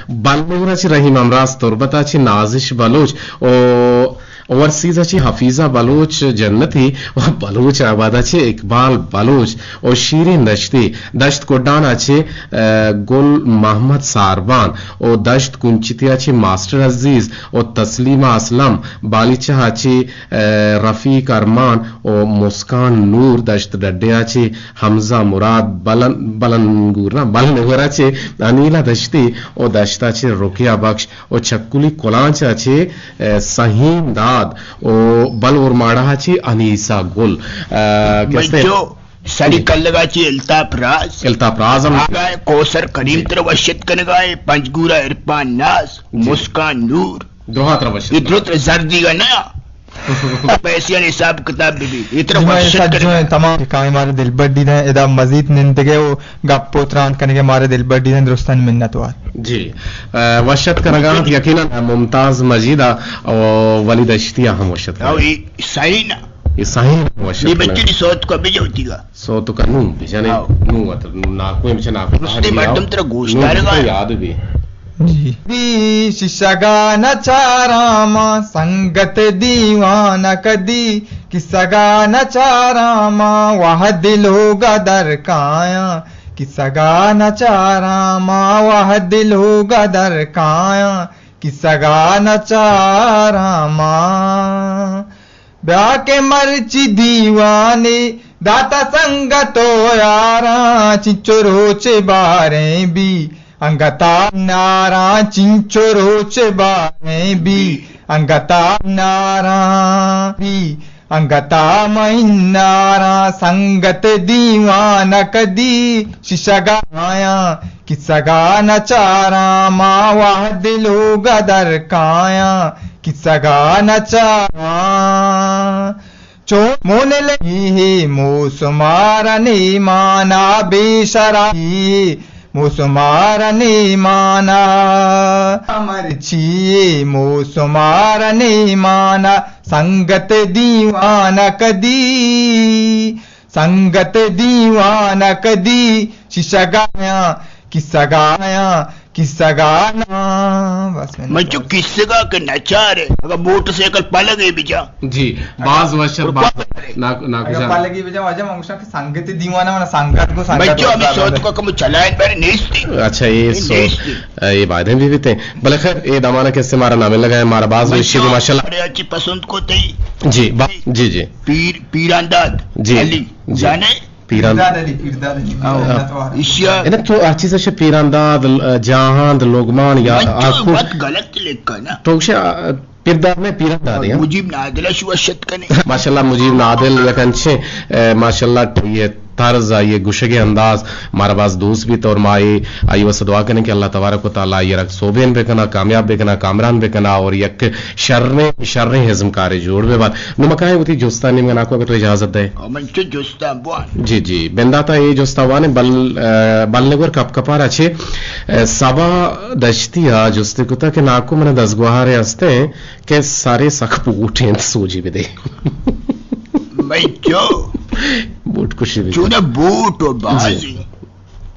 بلنگور ءَ چہ رحیم ہمراز، تربت ءَ چہ نازش بلوچ، او اوورسیز ءَ چہ حفیظہ بلوچ جنتی، و بلوچ آباد ءَ چہ اقبال بلوچ، او شیرین دشتی، دشت کڈان ءَ چہ، ءَ، گل محمد ساربان، او دشت کنچتی ءَ چہ ماسٹر عزیز، او تسلیمہ اسلم، بالیچہ ءَ چہ، ءَ، رفیق ارمان، او مسکان نور، دشت ڈڈے ءَ چہ حمزہ مراد، بلن-، بلنگور نہ، بلنگور ءَ چہ انیلہ دشتی، او دشت ءَ چہ رقیہ بخش، او چکولی کلانچ ءَ چہ، ءَ، سہیم داد، او بلور ماڑہ ءَ چہ انیسہ گل۔ ءَ، کستے؟ بچو، سری کلگ ءَ چہ الطاف راز۔ الطاف راز ہم۔ آگاہ کوثر کریم، جی۔ ترا وشت کنگا اے، پنجگور ءَ عرفان ناز، جی۔ مسکان نور۔ دراہ ترا وشت۔ اے درو ترا زردی گا نیا۔ پیسیانی حساب کتاب بہ بیت۔ اے ترا جی، ما وشت سجّو کنگا۔ تمام ٹھکائیں مارے دلبڈی دیں، ادا مزید نندگے و گپ و تران کنگے مارے دلبڈی دیں، درستانی منت وار۔ جی۔ ءَ، وشت کنگا انت، یقیناً ممتاز مجید ءَ و ولید دشتی ءَ ہم وشت کنگا۔ او، اے سائیں نا۔ اے سائیں وشت کنگا۔ بچی صوت کو بجوتی گا۔ صوت کا نوں بجنے، ہاؤ۔ نوں وت ناکو ہم چہ ناکو۔ مستی مردم ترا گوشدارگا۔ یاد بی۔ جی۔ بی ششگا نچاراں ما سنگت دیوانہ کدی، کسگا نچاراں ما وہد لوگا در کایاں، کسگا نچاراں ما وہد لوگا در کایاں، کسگا نچاراں ما۔ بیا کہ مرچی دیوانے داتا سنگت و یاراں، چنچو روچ باریں بی انگتا ناراں، چنچو روچ باریں بی انگتا ناراں، بی انگتا مہناراں۔ سنگت دیوانہ کدی ششگا آیاں، کسگا نچاراں ما وہد لوگا در کایاں، کسگا نچاراں۔ چون مون لگی ہے موسمار نیمانا، بے شرابی موسمار نیمانا۔ مرچی موسمار نیمانا، سنگت دیوانہ کدی، سنگت دیوانہ کدی، ششگایاں کسگایاں، کسگا نا۔ بس من من چو کسگا کہ نچارے، اگا موٹر سائیکل پلگے بجا۔ جی، باز وشت، اور باز پلگے۔ ناکو، ناکو اگا جان۔ پلگے بجا، واجہ من گوشاں کہ سنگت دیوانہ، من سنگت کو، سنگت من چو کو ہمیں سوت کو کم چلائیں بارے نیستی۔ اچھا، یہ اے سو، نیستی۔ اے بایدیں بھی بیتے۔ بلے خیر، اے دمانا کسے مارا نامے لگا ہے، مارا باز من وشی چو ماشاءاللہ۔ بڑے اچھی پسند کو تئی۔ جی، با-، جی، جی۔ پیر، پیرانداد جی، علی، جی۔ جانے؟ پیران پیرداد علی، پیرداد علی۔ ہاں۔ پیرداد علی۔ ایشیا۔ انا تو آ چیز اش پیران داد، ل-، جہان، لوگمان یا من چو آکو۔ وت غلط لکھا نا۔ تو گوشے، آ، پیرداد نے پیران داد ہے۔ مجیب نادل شو اشت کنے۔ ماشاءاللہ مجیب نادل یک انچیں، اے، ماشاءاللہ یہ طرز، یہ گشگے انداز مارا باز دوست بیت اور ما اے آئی واسطہ دعا کنیں کہ اللہ تبارک و تعالی یہ رکھ سوبین بکنا، کامیاب بکنا، کامران بکنا اور یک شریں، شریں ہزمکارے جوڑ بہ بات۔ نو مکائیں وتی جستانی من آکو اگر تو اجازت دے۔ او من چو جستا بوان۔ جی، جی۔ بنداتا اے جستا وانے بل، ء، بل نگور کپ کپارا چے، ء، سبا دشتی آ جستے کتا کہ ناکو من دزگوہارے ہستے کہ سارے سک بوٹیں سوجی بدے۔ بھائی چو؟ بوٹ کشی بدے۔ چونا بوٹ و جی۔ بازی۔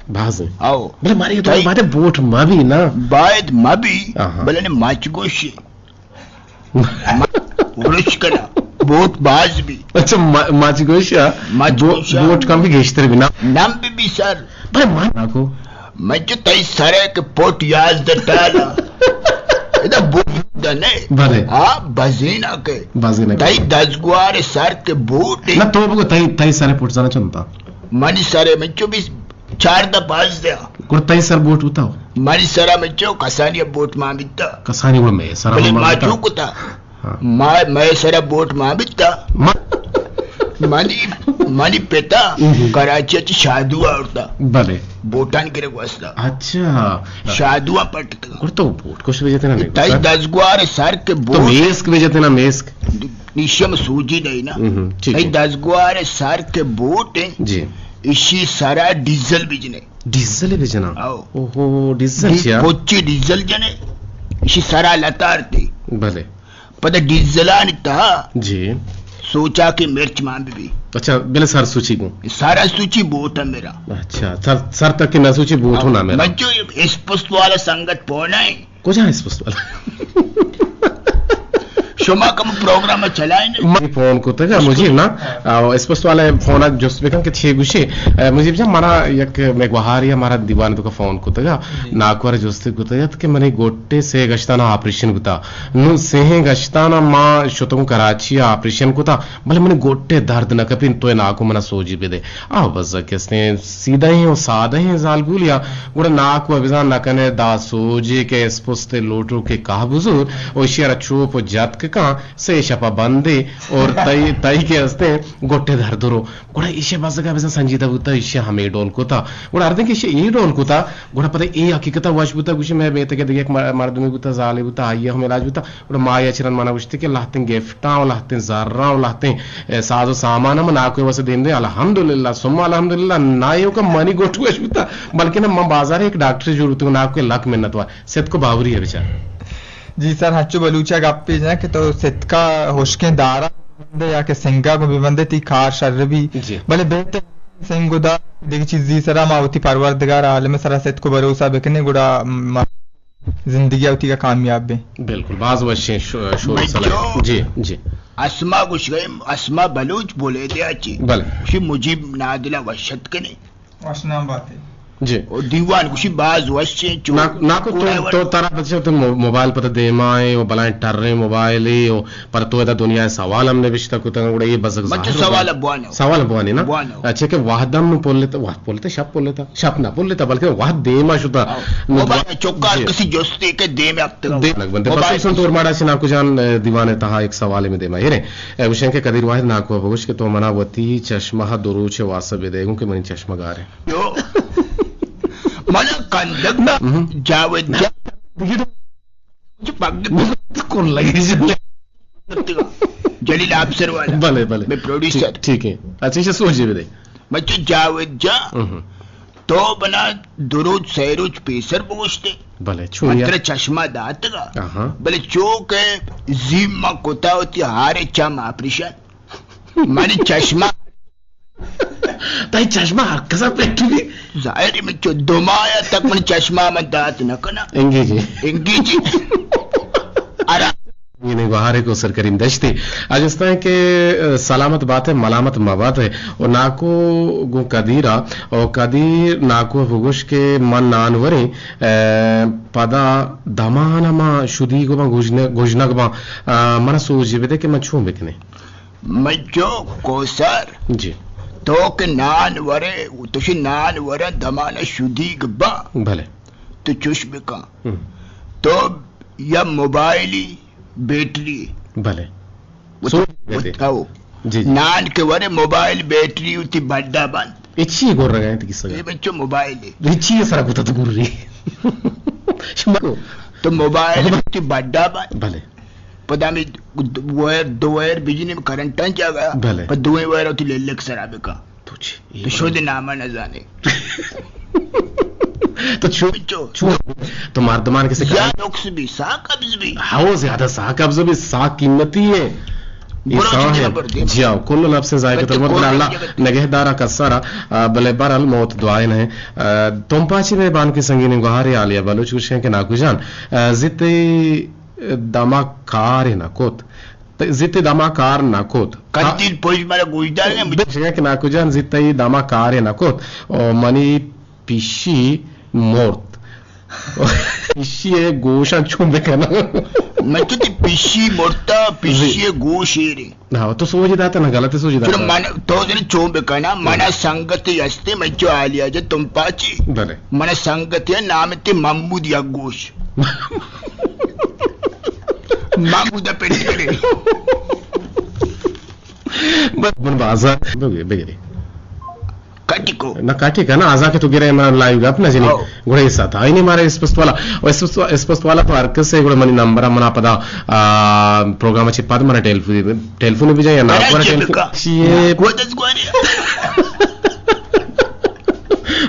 بازی۔ آو۔ بلے ماری تو تئی باید بوٹ ما بھی نا۔ باید ما بھی، آہا۔ بلے نے مچ گوشی۔ ورش کنا، بوٹ باز بی۔ اچھا، ما-، ماچ گوش، آ؟ ماچ بو-، گوش، آ۔ بوٹ کم بی گیشتر بی نا؟ نم بی بی سر۔ بھائی، ما ناکو۔ من چو تئی سرے کہ پوٹ یازدہ ٹالا۔ ادا بوٹ دنے۔ بلے۔ ہاں، بزینا کے۔ بزینا کے۔ تئی دزگوار سر کے بوٹ۔ نہ، تو بگو، تئی، تئی سرے پوٹ زانا چنتا؟ منی سرے من چو بی چاردہ پانزدہ۔ گڑا تئی سر بوٹ بوتا ہو؟ منی سرا من چو کسانی بوٹ ما بیتا۔ کسانی گڑا مئے سرا بلے ما ما بیتا۔ چو کتا؟ ہاں۔ ما، مئے سرا بوٹ ما بیتا۔ ما منی، منی پتا ہم۔ کراچی چ شادو آورتا۔ بلے۔ بوٹان گرگ واسطہ۔ اچھا۔ شادو پٹ۔ گڑا تو بوٹ کش بجتے نا؟ تئی دزگوار سر کے تو بوٹ۔ میسک بجتے نا، میسک۔ نیشم سوجی دئی نا۔ ہم، ٹھیک تئی ہے۔ دزگوار سر کے بوٹ ہیں۔ جی۔ اشی سرا ڈیزل بجنے۔ ڈیزل بجنا؟ آؤ۔ اوہو، ڈیزل ڈی-، چیا؟ پچی ڈیزل جنے، اشی سرا لتارتے۔ بلے۔ پدا ڈیزلانی تہا جی۔ سوچا کہ مرچ مان بی بی۔ اچھا، بلے سر سوچی گوں۔ سر سوچی بوٹ میرا۔ اچھا، سر، سر تک کہ نہ سوچی بوٹ ہو نہ میرا۔ من جو اسپست والا سنگت پونا ہے۔ کجا اسپست والا؟ شما کم پروگرام چلائیں۔ من فون کتگا مجیب نا، آ، اسپست والا فون جست بکن کہ چے گوشی۔ آ، مجیب جان، منا یک مئے گوہاری ہمارا دیوان تو کا فون کتگا، ناکور جست کتگا کہ منی گوٹے سے گشتانا آپریشن بوتا۔ نو سہیں گشتانا ما شتوں کراچی آپریشن کتا۔ بلے منی گوٹے درد نہ کپین، تو ناکو منا سوجی بدے۔ آ بزگ استیں سیدھیں و سادہیں زالبولیا، گڑا ناکو بزان نہ کنے دا سوجے کہ اسپست لوٹو کہ کاہ بزور، و اشی را چوپ و جتک کن، سے شپا بندے، اور تئی، تئی کہ استیں گوٹے درد رو۔ گڑا ایشی بزگا بزان سنجیدہ بوتا، ایشی ہمے ڈول کتا۔ گڑا ہردیں کہ ایشی اے ڈول کتا، گڑا پدا اے حقیقتا وش بوتا، گوشی مئے میتگے دگہ یک مر-، مردمی بوتا، زالے بوتا، آئی ہم علاج بوتا۔ گڑا مایا چرن منا گوشتی کہ لہتیں گفٹاں و لہتیں زراں و لہتیں، اے، ساز و سامان ہم ناکوئے واسطہ دیم دے۔ الحمدللہ، ثم الحمدللہ، نہ ایوکا منی گوٹ وش بوتا، بلکہ نہ من بازار یک ڈاکٹر جوڑ بوتگوں، ناکوئے لک منت وار۔ ستک و باوری ہے بچار۔ جی سر، ہنچو بلوچا گپے جناں کہ تو ستکا ہشکیں دارا ببندے یا کہ سنگا گوں ببندے، تی کار شر بی۔ جی۔ بلے بہتر سنگ و دار دگہ چیزی سرا ما وتی پروردگار عالم سرا ستک و بھروسہ بکنیں، گڑا ما زندگی وتی کا کامیاب بیں۔ بالکل، باز وشیں شو-، شور سلام۔ جی، جی۔ اسما گوشگئے، اسما بلوچ بولیدے آ چی۔ بلے۔ گوشی مجیب نادلا وشت کنے۔ وشنام باتے۔ جی۔ و دیوان گوشی باز وشیں چو۔ نا-، ناکو تو، تو ترا بچے تو مو-، موبائل پتہ دیما ہے و بلائیں ٹریں موبائل ہے و پر تو ادا دنیا سوال ہم نبشتہ کتگ، گڑا یہ بزگ من چو ظاہر سوال بوان۔ بوانو۔ سوال بوانی نا؟ بوانو۔ اچھا کہ وہدم نو پولتا، وہد پولتا، شپ پولتا۔ شپ نہ پلتا، بلکہ وہد دیما شتا۔ ہاں۔ نو موبائل دوا-، چکار جی۔ کسی جستے کہ دیم ہفتگا۔ دیم لگ بنتے۔ موبائل بس سن تور ماڑا چہ ناکو جان، اے، دیوان تہا ایک سوال میں دیما۔ ہیرے، اے، گوشن کہ قدیر واحد ناکو بگوش کہ تو منا وتی چشمہ دو روچ واسطہ بدے گوں کہ منی چشمہ گارے۔ جو۔ منا کندگ نہ۔ ہم۔ جاوید جا-، دیگہ جو پگ کر لگی جلے۔ جلیل آبسر والا۔ بلے، بلے۔ میں پروڈیوسر۔ ٹھیک، ٹھیک ہے۔ اچھا، اسے سوچے بدے۔ بچو جاوید جان، ہم۔ تو بنا دو روچ، سہ روچ پیسر بگوشتے۔ بلے، چون من یا؟ ترا چشمہ داتگا۔ آہاں۔ بلے چو کہ زیم ما کتا ہوتی ہارے چم آپریشن۔ منی چشمہ۔ تئی چشمہ ہر کسا پیٹی بی۔ ظاہر ہے، من چو دو ماہ تک من چشمہ من دات نہ کنا۔ انگی جی۔ انگی جی۔ ارا۔ یہ گوہارے کو سر کریم دشتی۔ اجستہ ہے کہ، اه، سلامت بات ہے، ملامت مبات ہے۔ و ناکو گوں قدیرا، و قدیر ناکو بگوش کہ من نانوریں، اه، پدا دمان ما شدی گو بان گژنگ، گژنگ بان، اه، من سوجی بدے کہ من چون بکنے۔ من چو کوسر۔ جی۔ تو کہ نان ورے، تو شی نان ورے دمان شدیگ با۔ بلے۔ تو چوش بکن۔ ہم۔ تو یا موبائلی بیٹری۔ بلے۔ وہ سو تو، وہ تو۔ جی، جی۔ نان کے ورے موبائل بیٹری ہوتی بڈا بند۔ اے چی گور رگا ہے تکی سگا؟ اے بچو موبائل ہے۔ اے چی سرا کتا تو گور رہی؟ شما کو؟ تو موبائل ہوتی بڈا بند۔ بلے۔ پدا ہمیں دو وائر، دو وائر بجلی میں کرنٹاں جاگا۔ بلے۔ پہ دوئیں وائر ہوتی لیلک سرا بکا۔ تو چی؟ تو شود نامہ نہ زانے۔ تو چو، چو۔ چو۔ تو مردمان کسے یا نقص بی، سا قبض بی۔ ہاو زیادہ سا قبض بی، سا قیمتی ہے۔ یہ برو سا چیزیں ہے۔ پر دے۔ جی ہاو، کل نفس ذائقۃ الموت، بلے اللہ نگہدارا کسارا، آ، بلے بہرحال موت دعائے نہ ہے۔ آ، تم پاچی میں بان کے سنگین گوہارے عالیہ بلوچ گوشیں کہ ناکو جان، آ، زتے دما کار نہ کت۔ ت-، زیت دما کار نہ کت۔ کدی پولیس مارا گوش دارگ ء بچگا کہ ناکو جان زیت تئی دما کار نہ کت۔ او منی پیشی مرت۔ پیشی ء گوشاں چون بکناں؟ من تو تی پیشی مرتا، پیشی ء گوش ایرے۔ ہاں، تو سوجی داتا نا، غلط سوجی داتا۔ من تو زنی چون بکناں، منا سنگتی ہستے، من چو عالیہ جان تم پاچی۔ بلے۔ منا سنگتی نام تے محمود یک گوش۔ محمود پنڈ کرے۔ بس من بازار بگے، بگے۔ کٹی کو۔ نہ کٹی کا نا، آزا کہ تو گرے من لائیو گپ نہ جنی۔ ہاں۔ گڑا یہ ساتھ آئی نہیں مارے اسپست والا۔ اور اسپست، اسپست والا تو ہر کس سے گڑا منی نمبر منا پدا، آ، پروگرام چی پد منا ٹیلیفون، ٹیلیفون بھی جائے یا نہ، منا پورا چی ٹیلیفون۔ بکا؟ چیے؟ نہ، گوشت گوانی۔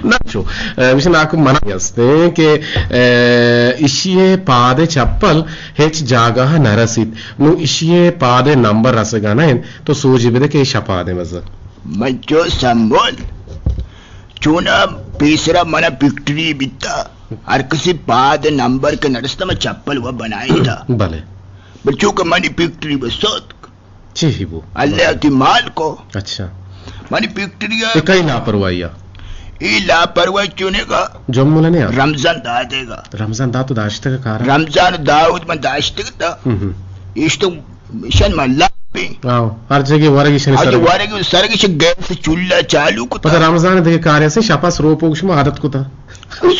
نہ چو، اے، مشن آکو منا ہستے کہ، اے، اشی پاد چپل ہچ جاگہ نہ رسیت۔ نو اشی پاد نمبر رسگا نہ انت، تو سوجی بدے کہ شپاد مزہ۔ من چو سمول، چونا پیسرا منا فیکٹری بیتا، ہر کسی پاد نمبر کے نرستا، من چپل و بنائیتا۔ بلے۔ بل چونکہ منی فیکٹری بہ سوتک۔ چی ہی بو؟ اللہ تی مال کو۔ اچھا۔ منی فیکٹری اے کئی لاپرواہی آ؟ اے لاپرواہی چونے گا؟ جملہ نے آ؟ رمضان دادے گا۔ رمضان دا تو داشتگ کارا؟ رمضان داود من داشتگ تا۔ ہم ہم۔ ایش تو شن ملا پہ۔ آو، ہر جگہ ورگی شنی ہر سرگی۔ ورگی سرگی چہ گیس چولہا چالو کتا۔ پتہ رمضان دیگہ کارے سے شپا سروپ ہوگ شما عادت کتا۔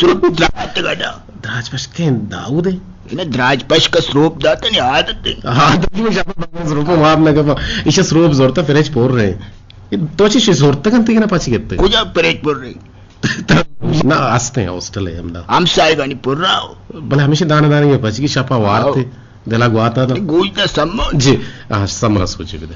سروپ دراج گدا۔ دراج پشکیں داؤد ہے۔ انہیں دراج پشک سروپ داتا نی عادت ہے۔ عادت میں شپا بندن سروپ واب نہ گپا۔ ایشا سروپ زورتا فریج پور رہے۔ تو چی شی زورتا کنتی کہ نہ پچ گتے؟ کجا فریج پور رہے؟ نہ، ہستے ہیں، ہاسٹل ہے ہمدا۔ ہم سائے گانی پور رہا ہو۔ بلے ہمیشہ دانے دانے میں پچ کی شپا وارتے۔ آو۔ دلا گواتا تھا۔ گوشت سمول۔ جی، آ، سمرا سوچی بدے۔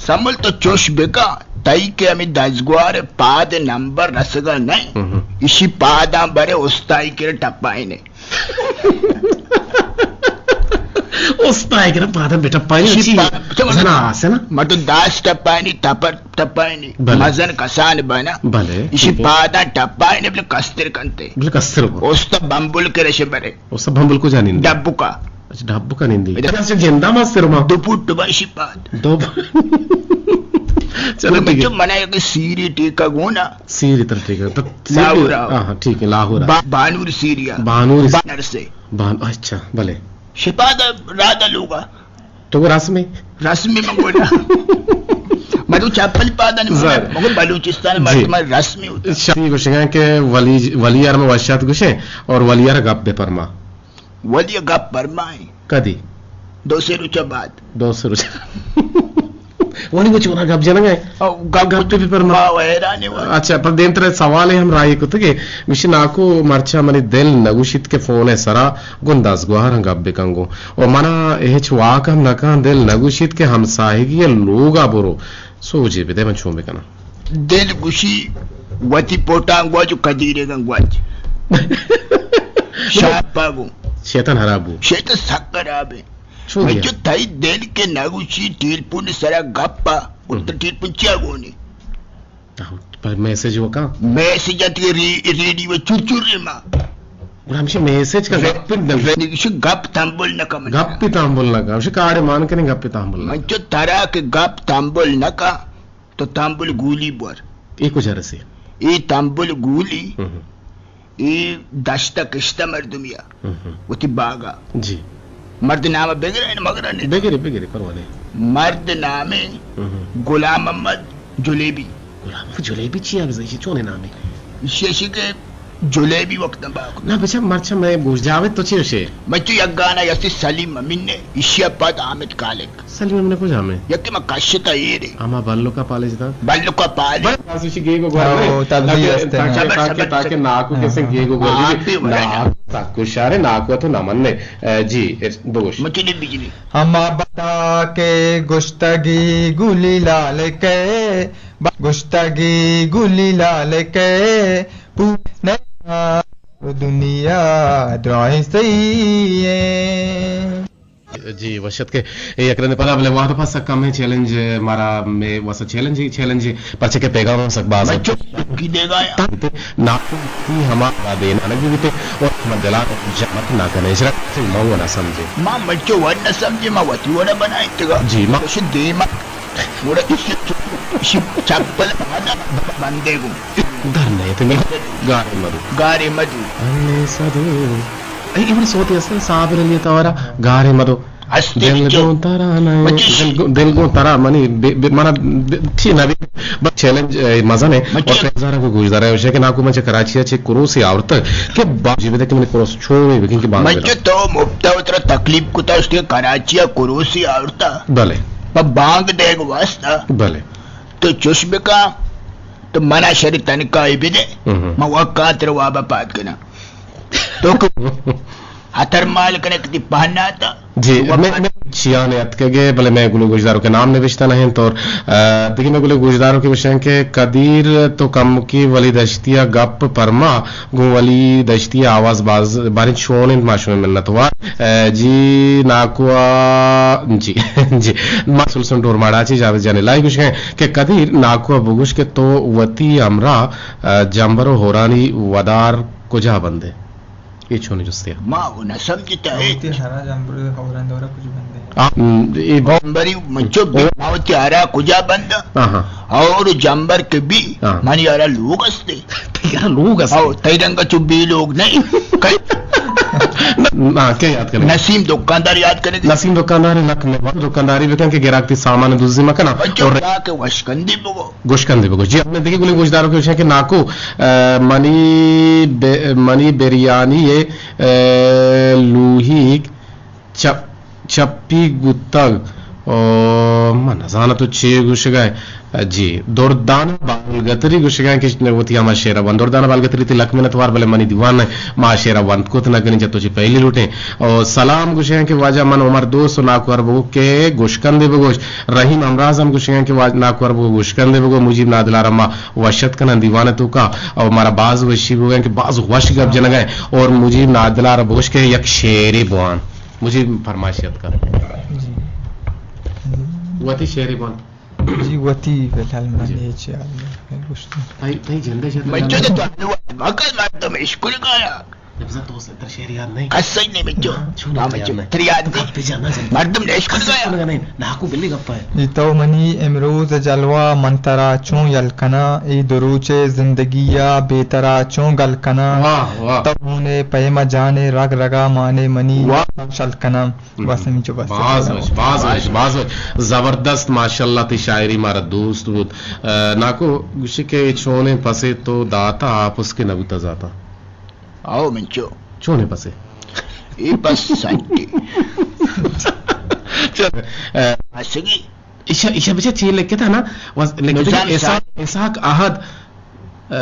سمول تو چوش بکا، تئی کہ ہمیں دزگوار پاد نمبر رسگا نہیں۔ ہم ہم۔ اشی پاداں برے استائی کے ٹپائینے۔ استائی کے پاداں بے ٹپائینے، اشی اچھی پا-، تو زنا آسے نا؟ مردم داس ٹپائینے، تپر ٹپائینے، بلے۔ مزن کسان بنا۔ بلے، اشی ٹھیک ہے۔ پاداں ٹپائینے، بلے کستر کنتے۔ بلے کستر کو۔ استا بمبل کے رشے برے۔ استا بمبل کو جانین دے۔ ڈبو کا۔ اچھا، ڈبو کا نندی۔ اچھا، جندا ما سر ما۔ دو فٹ باشی پاد۔ دو ف-، چلو، ٹھیک ہے۔ مچو منا یک سیری ٹیکا گونا۔ سیری تر ٹیکا۔ تو سیری، لاہور آؤ۔ ہاں، ہاں، ٹھیک ہے، لاہور آؤ۔ با-، بانور سیریا۔ بانور سی-، بانر سے۔ بان-، اچھا، بلے۔ شپاد رادا لوگا۔ تو وہ رسمی؟ رسمی من گونا۔ مدو چپل پادا نہیں، زر۔ مگر بلوچستان جی۔ مردم رسمی ہوتا۔ شاہی گوشگاں کہ ولی، ولی ار میں وشات گوشے اور ولی ار گپ بے پرما۔ ولی گپ پرمائیں۔ کدی؟ دو سے روچ بعد۔ دو سے روچ۔ ولی وہ چونا گپ جنگ ہے۔ او، گپ گپ پہ پرما۔ ما حیران ہے وہ۔ اچھا، پر دیم ترے سوال ہے ہم رائے کتگے۔ مشی ناکو مرچا منی دل نگوشیت کہ فون ہے سرا گنداز گوہر ہم گپ بکنگو۔ و منا ہچ واک ہم نکان دل نگوشیت کہ ہمساہگی لوگا برو۔ سوجے بدے من چون بکناں۔ دل گوشی وتی پوٹاں گواچ و کدیرے گن گواچ۔ شاپا گو۔ شیطان خراب بو۔ شیطان سک خراب ہے۔ چون میں دیا؟ جو تئی دل کے نہ گوشی ٹیلیفون سرا گپا، ات ہم۔ ٹیلیفون چیا گونی؟ آہو، پر میسج وکا؟ میسج ات کے ری-، ریڈیو چور چور ریما۔ گڑا ہمیشہ میسج کا رے-، گپ پہ دل۔ رے-، نگوشی گپ تنبل نہ کم۔ گپ پہ تنبل نہ کا۔ ہمیشہ کارڈ مان کنے گپ پہ تنبل نہ من کا۔ جو ترا کے گپ تنبل نہ کا۔ تو تامبل گولی بور۔ اے کجا رسے؟ اے تامبل گولی، ہم۔ اے دشتہ کشتہ مردمیا، ہم۔ وتی باگا۔ جی۔ مرد نام بگر، این مگر نہیں۔ بگرے، بگرے، پرواہ نہیں۔ مرد نام ہم۔ غلام محمد جلیبی۔ غلام محمد جلیبی چی ہے؟ چونے نامے؟ ایشی ایشی کہ جلیبی وقت نہ باکو۔ نہ بچا، مرچا میں گوش جاوید تو چی ہوشے؟ بچو یک گانا یستی سلیم امین نے، ایشی پد حامد خالق۔ سلیم امین کجا میں؟ یکی ما کشتا ایرے۔ اما بلو کا پالج دا؟ بلو کا پالج۔ بس ایشی گیگو گوار او، تبدیل تاکہ، ہستے تاکہ، ہیں۔ تاکہ، تاکہ ناکو کسے گیگو گوار ہاں، بھی۔ آپ بھی بڑا ناکو تاکو شارے ناکو تو نہ من نے۔ اے، جی، اس دوش۔ مچلی بجلی۔ ہما بتا کے گشتگی گلی لال کے، گشتگی گلی لال کے، پو-، نہ، دنیا درائیں سہی ہے۔ جی، وشت کے یک رند پدا بلے وہد پس کم ہے چیلنج مارا میں وسا چیلنج، چیلنج پرچہ کے پیغام سک باز ہے۔ بچو، کی دے گا یا؟ نا، ہما دینا نہ بیتے اور ہما دلان جمت نہ کنے۔ اجرا سے مو نہ سمجھے۔ ما مچو ور نہ سمجھے، ما وتی ور بنائیں تگا۔ جی، ما کچھ دیما۔ گڑا ایشی چ-، ایشی چپل پادا بندے گوں۔ در نئیت، گارے مدو۔ گارے مدو۔ انے سدو۔ اے، اے وڑی سوتے ہستن، صابر علی توارا، گارے مدو۔ ہستے دل بچو۔ گوں ترا نئے، بچش۔ دل گوں، دل گوں ترا منی، بے، بے، منا، بے، چی نبی، بس چیلنج، اے، مزن ہے۔ بچو۔ اور پیزارا کو گوشدارا ہے، کہ ناکو من چہ کراچی چہ کروسی آورتگ، کہ با-، جی بدے کہ منی کروس چوے بکن کہ بانگ بچو۔ تو مفتا وترا تکلیف کتا، اس کے کراچی کروسی آورتا۔ بلے۔ پہ بانگ دیگ واسطہ۔ بلے۔ تو چش بکا، تو منا شری تنکائی بدے، ہم۔ من وکا تر وابا پاد کنا۔ تو ک-، ہتر مال کنک تی پہناتا۔ جی، تو میں، وفات میں چیان اتکگے، بلے میں گلو گوشدارو کے نام نوشتہ نہ انت اور، آ، دیکھیں میں گلو گوشدارو کے گوشیں کہ قدیر تو کم کی ولی دشتیا گپ پرما، گوں ولی دشتیا آواز باز باریں چون انت، ما شمے منت وار۔ آ، جی، ناکوا، جی، جی، ما سلسن ڈور ماڑا چی جاوید جانے لائی گوشیں کہ قدیر ناکوا بگوش کہ تو وتی ہمراہ، آ، جمبر و ہورانی ودار کجا بندے؟ اے چونیں جستے ء؟ ما و نہ سمجھتا ہے۔ وتی ہرا جمبر ہوران دورا کجا بندے؟ آ، م، اے با- جمبری منچو بی، او- ما وتی ہرا کجا بند؟ آہا۔ اور جمبر کے بی، آہا۔ منی ہرا لوگ استے۔ تئی ہرا لوگ استے؟ او، تئی رنگا چو بی لوگ نہیں۔ کئی؟ نا، کیا یاد کرے؟ نسیم دکاندار یاد کرے۔ نسیم دکاندار لک میں دکانداری بکن کہ گراک تی سامان دزی مکنا۔ منچو اور بلا کے وشکندی بگو۔ گوشکندے بگوش۔ جی، ہمے دگہ گلیں گوشداروکے گوشاں کہ ناکو، آ، منی بے-، منی بریانی ء، آ، لوہیگ چپ-، چپی گوتگ۔ او، من نزاناں تو چے گوشگا ئے۔ جی، دردان بالگتری گوشگا کہ وتی ہما شعر ء وان۔ دردان بالگتری تی لک منت وار، بلے منی دیوان ء ما شعر ء وانت کت نہ کنیں، چہ تو چی پہلی لوٹیں۔ او سلام گوشیں کہ واجہ من عمر دوست و ناکو اربگو کے گوشکندے بگوش۔ رحیم ہمراز ہم گوشگیں کہ واج-، ناکو اربگو گوشکندے بگو، مجیب نادلار ہم ما وشت کنن دیوان توکا، او مارا باز وشی بگویں کہ باز وش گپ جنگیں، اور مجیب نادلار بگوش کہ یک شعرے بوان۔ مجیب فرمائش یت کن۔ جی۔ وتی شعرے بوان۔ جی، وتی فی الحال من جی۔ ہچ یاد نہ گوشت۔ تئی، تئی جندے شعر میں جو تو مکل مردم اشکل گایا۔ بزاں تو سر تر شعر یاد نہیں۔ کسے نہیں بچو۔ چون ہاں یاد بچو، نہیں؟ تر یاد نہیں۔ گپ جا نہ جن۔ مردم نے عشق کسے کرتا ہے۔ سنگا نہیں۔ ناکو بلی گپ ہے۔ اے تو منی امروز جلوہ من ترا چون یل کناں، اے دو روچے زندگی ء بے ترا چون گل کناں۔ واہ، واہ۔ تو ہونے پیم جانے رگ رگا مانے منی واہ۔ شل کناں۔ بس ہمینچو بس۔ باز وش، باز وش، باز وش۔ زبردست، ماشاءاللہ، تی شاعری مارا دوست بود۔ آ، ناکو گوشی کہ چونیں پسے تو داتا آپس کے نبوتا زاتا۔ آؤ منچو۔ چونیں پسے؟ اے پس سنٹی۔ چل، آ، اسگی۔ ایشا، ایشا بچا چی لکھتا نا؟ وز-، لکھتا نظام کہ اسحاق، صاحب۔ اسحاق احد، آ،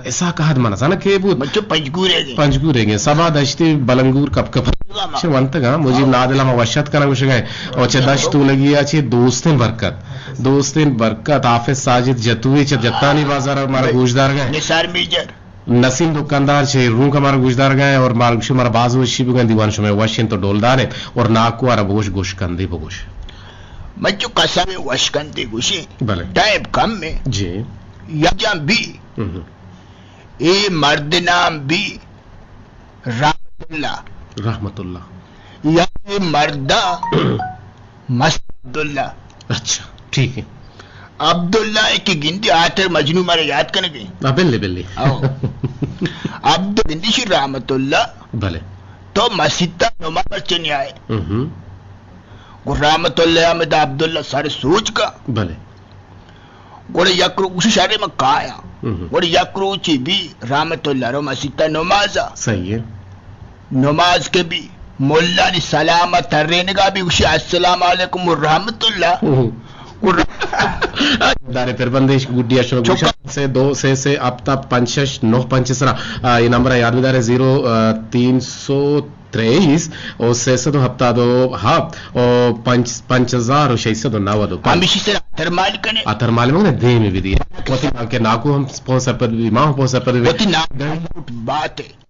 اسحاق احد من زاناں کے بود؟ بچو پنجگور ہے گے۔ پنجگور ہے گے۔ سبا دشتی بلنگور کپ کپ۔ نظام۔ چہ ونتگا، مجیب نادل ہم وشت کنگ گوشگا ہے۔ اور چہ دشت تولگی آ چہ دوستیں برکت۔ دوستیں برکت، حافظ ساجد جتوی چہ جتانی بازار مارا گوشدار گئے۔ نثار میجر۔ نسیم دکاندار چہ رونک مارا گوشدارگا ایں اور مارا گوشی مارا باز وشی بگن، دیوان شمئے وش انت تو ڈولدار انت اور ناکو آرا بگوش گوشکندے بگوش۔ من چو قسم وشکندے گوشی۔ بلے۔ ٹائم کم ہے۔ جی۔ یا جان بی۔ ہم۔ اے مرد نام بی رحمت اللہ۔ رحمت اللہ۔ یا اے مردا مست عبداللہ۔ اچھا، ٹھیک ہے۔ عبداللہ ء کہ گندی آتر مجنو مارا یاد کنگے۔ ہاں، بلے، بلے۔ او۔ عبد گندی شی رحمت اللہ۔ بلے۔ تو مسیتا نماز پرچے نیائے۔ ہم۔ گو رحمت اللہ احمد عبداللہ سر سوچ کا۔ بلے۔ گڑا یک رو-، گوشی شرے من کایا۔ ہم۔ گڑا یک روچی بی رحمت اللہ رو مسیتا نمازا۔ صحیح ہے۔ نماز کے بی ملانی سلام ء ترینگا بی گوشی السلام علیکم و رحمت اللہ۔ ہم۔ گڑا دارے پر بندش گڈی اشو چکا۔ گوشا سے دو سے سے اپتا پنچ شش نو پنچ سرا، آ، یہ نمبر یاد بدارے زیرو، آ، تین سو تریس او سیصد و ہپتاد و ہپت او پنچ، پنچ ہزار و ششصد و نود و پنچ۔ ہمیشی سرا اتر مال کنے۔ اتر مال مگنے دیمی بدی۔ وتی نام کے ناکو ہم پہنچ سپر بی، ما ہم پہنچ سپر بی۔ وتی نام بات ہے۔